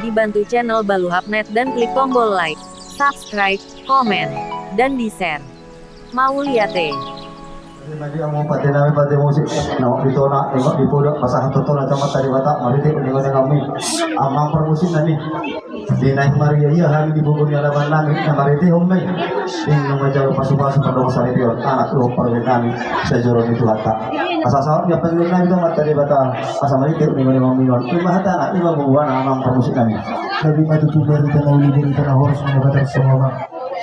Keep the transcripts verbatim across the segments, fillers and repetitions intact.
dibantu channel Baluhapnet dan klik tombol like, subscribe, komen, dan di-share. Mauliate. Jadi, mari, amu pate nami, pate musik. Nengok di tona, nengok di podok, pasahat totona tu Amanta Debata, marhite uninguningan nami. Amang parmusik nami. Di naeng marria-ria hami di pugu ni alaman nami, na marhitehon ma i. Dang na manjalo pasu-pasu, pandok saripeon, anak dohot parbahen nami, sai jolo ni Tuhanta. Asa saut ni pangidoan nami tu Amanta Debata, asa marhite uninguningan nami on. I ma hatana, i ma gogoana, amang parmusik nami. Gabe ma tutu barita na uli, barita na horas, mangkatai songon on.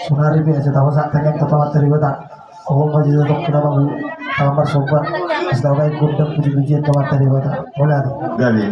Sonari pe asa tapasahat hami tu Amanta Debata. Ho ma jolo tong na mangulu, tama marsomba, asa tabaen gondang puji-pujian tu Amanta Debata. Mauliate. Gabe.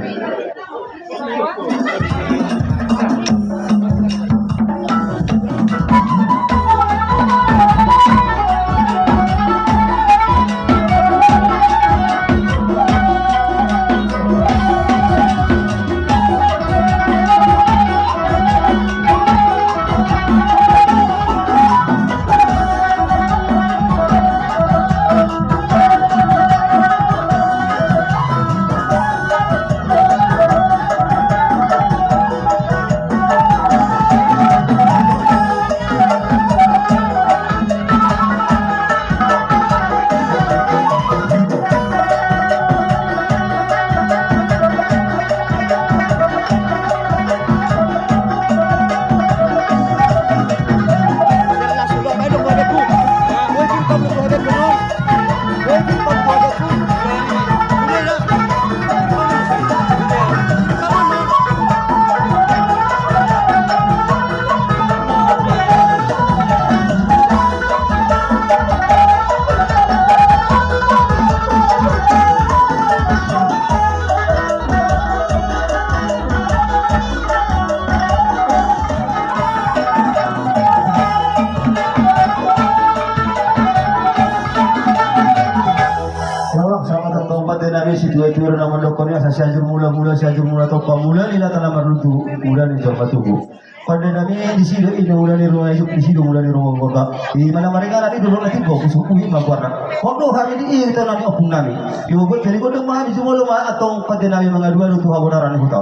Antong pande nami, situa-tua do na mandokkon i, asa Sianjur Mula-mula, Sianjur Mula Tompa, mula ni lata na marlundu, mula ni jolma tubu. Pande nami, disi do ina mula ni roha ijuk, disi do mula ni roha gorga. Ima na maringanan i do na timbo, pusu uhi ma goarna. Hot do hami di i, ito nami, ompung nami. Di ogot jadi gondang ma hami, jumolo ma antong pande nami mangadu-adu tu habonaran ni huta.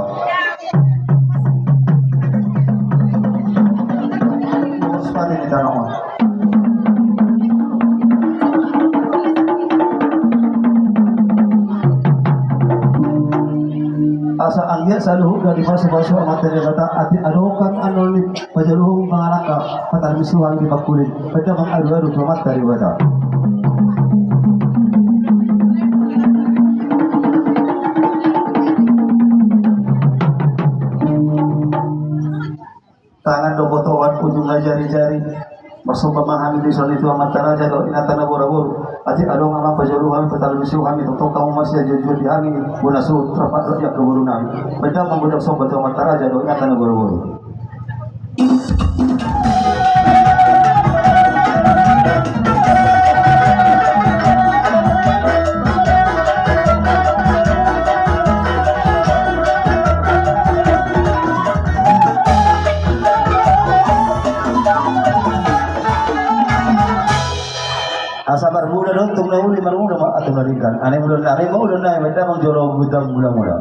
Boros pande ni tano on. Asa anggiat saluhutna dipasu-pasu Amanta Debata, atik adong hami annon ni pajalohon mangalangka, patarmis roha hami di pangkuling, baen damang adu-adu tu Amanta Debata. Tangan dohot tongan, ujungna jari-jari. Marsomba ma hami dison i tu amanta raja dohot inanta na boru-boru. Atik adong amang pajalohon hami, patarmis roha hami, tongtong hamu ma sian jolo-jolo di hami, bona suhut rap dohot angka boru nami. Baen damang godang somba tu amanta raja dohot inanta na boru-boru. Asa marmula do antong na uli, marmula ma antong na denggan. Alai mula nami ma, mula nami ma, baen damang jolo godang mula-mula.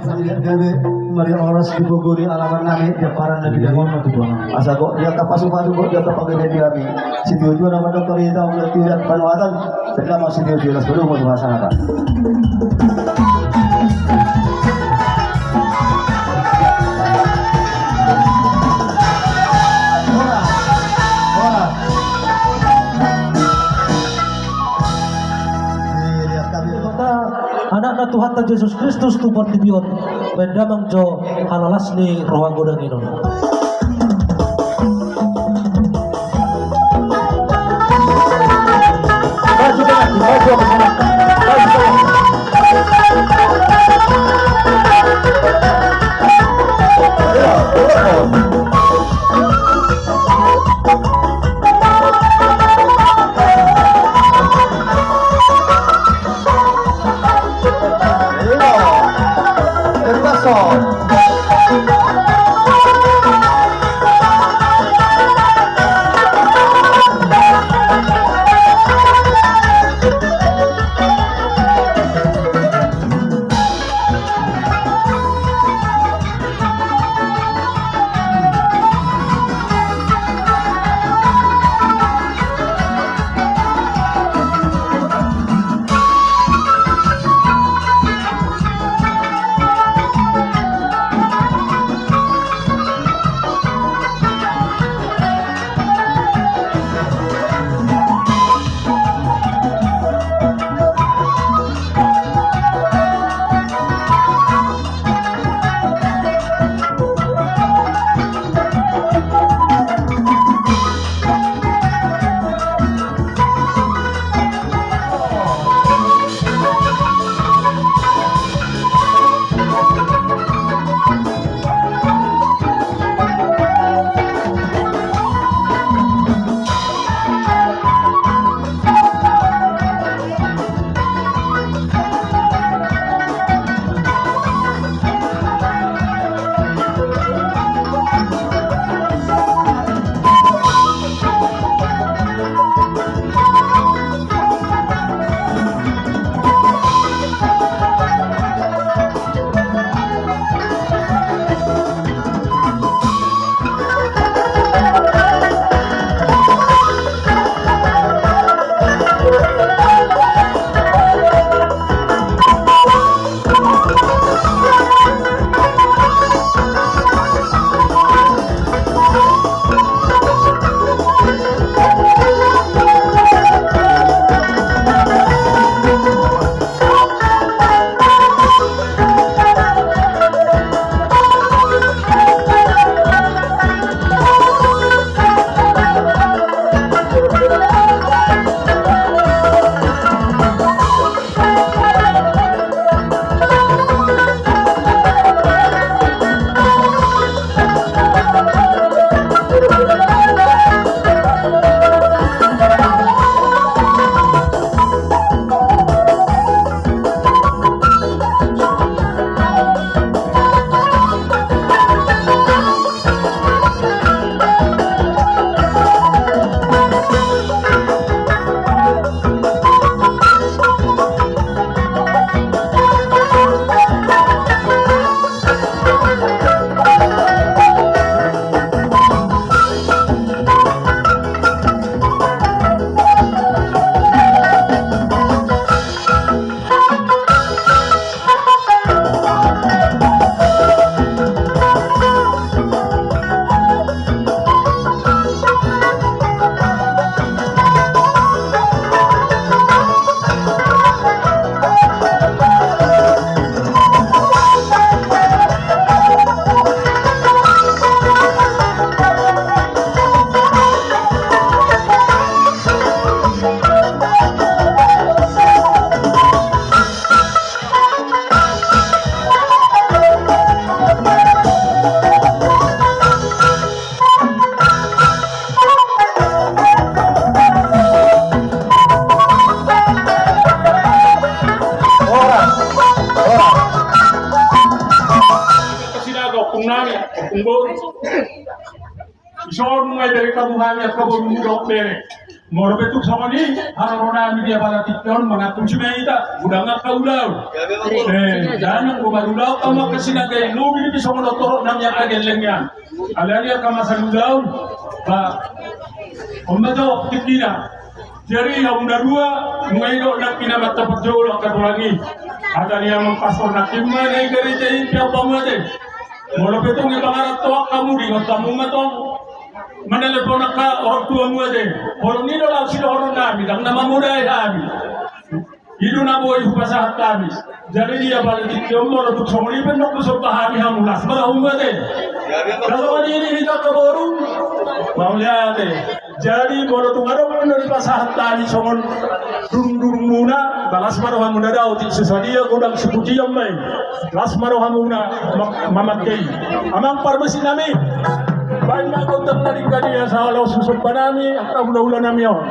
Sanggiat gabe, mari horas di pogoni alaman nami, di paran na bidang on. Asa gok di angka pasupasu, gok di angka panggabean nami. Sitio-tio na mandok, mari tahu, mari tahu panuatan. Pertama sitio-tio las belum mau bahasa apa? Horas, horas. Anakna Tuhanta Jesus Kristus tu portibi on, baen damang jo halalas ni roha godang i on. Hamu hami angka boru, molo pe tung songon i, haroro nami di apala tingki on mangantusi ma hita, godang angka ulaon. Eh, ndang, anggo marulaon hamu angka sinaga i, lobi dope songon on torop nami angka gelleng i. Alani angka masa ni ulaon, ba, on ma jo tingkina. Jadi, hamuna dua, nunga i do nangkin amanta parjolo angka tulang i. Hata ni amang pastor nangkin ma na i gareja i, pe au hamu ate. Molo pe tung i pangarantoan hamu, diingot hamu ma tong. Manalepon angka orang tuamu ate. Holong i do laos sidohonon nami, ndang na mamodai hami. I do na boi hupasahat hami. Jadi, di apala tingki on molo tung songon i pe ndang husomba hami hamu, las ma rohamu ate. Kalau di ini hita angka boru, mauliate. Jadi, molo tung adong na dipasahat hami songon durungdurungmuna, ba las ma rohamuna, dao otik sisadia godang siputian ma i. Las ma rohamuna ma-, mamangke i. Amang parmusik nami, baen ma gondang na denggan i asa laos husomba nami angka hulahula nami on.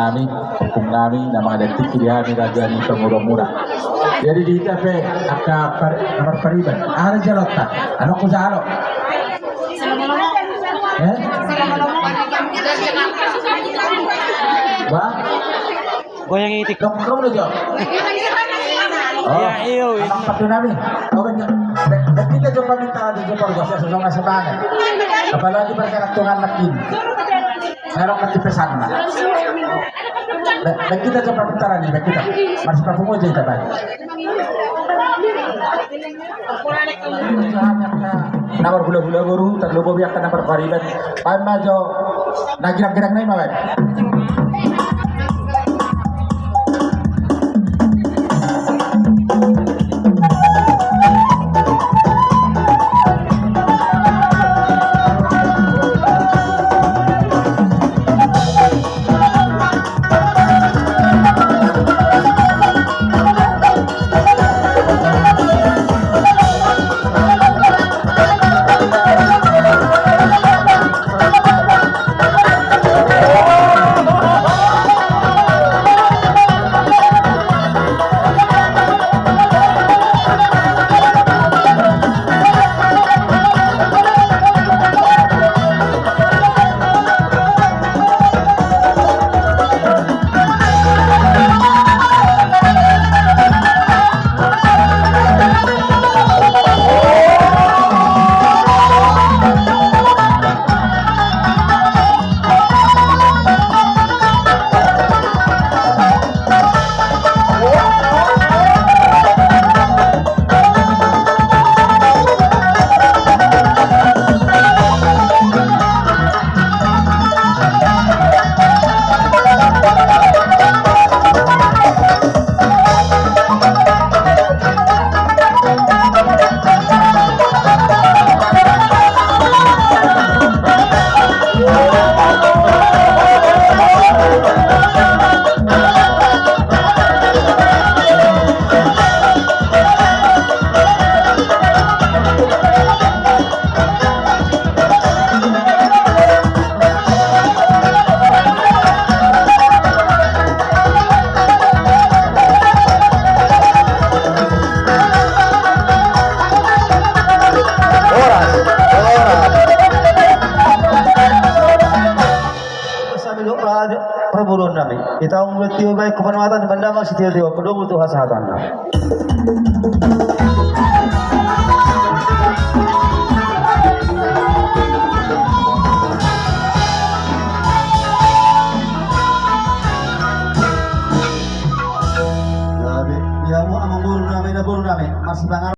Nami, ompung nami, na mangadopi tingki di hami raja ni Pamoruan. Jadi di hita pe angka par-, na marpariban. Aha na jaloonta? Annon hujalo. Eh? Bah? Goyang itik. Dong, dong, dong, dong. Oh, iya, iya. Abang patu nami. Oh, bener. Be-, be-, kita jumpa minta ada jumpa gua, saya sudah ngasih banget. Apalagi bergerak Tuhan makin. Ngarok na tipesan na. Baik, baik, kita coba putaran ni, baik, kita. Masih papungu aja kita, baik. Na marhulahula boru, tarlumobi angka na marpariban. Baen ma jo. Na girang-girang na i ma, baen. Horas, horas. Sambil doa, perboruan nami. Kita umur tiup baik kepenuhatan, mendamai setiap tiup, pedomu Tuhan sahatan. Jadi, ya, mau amang boru nami, na boru nami, masih tangan.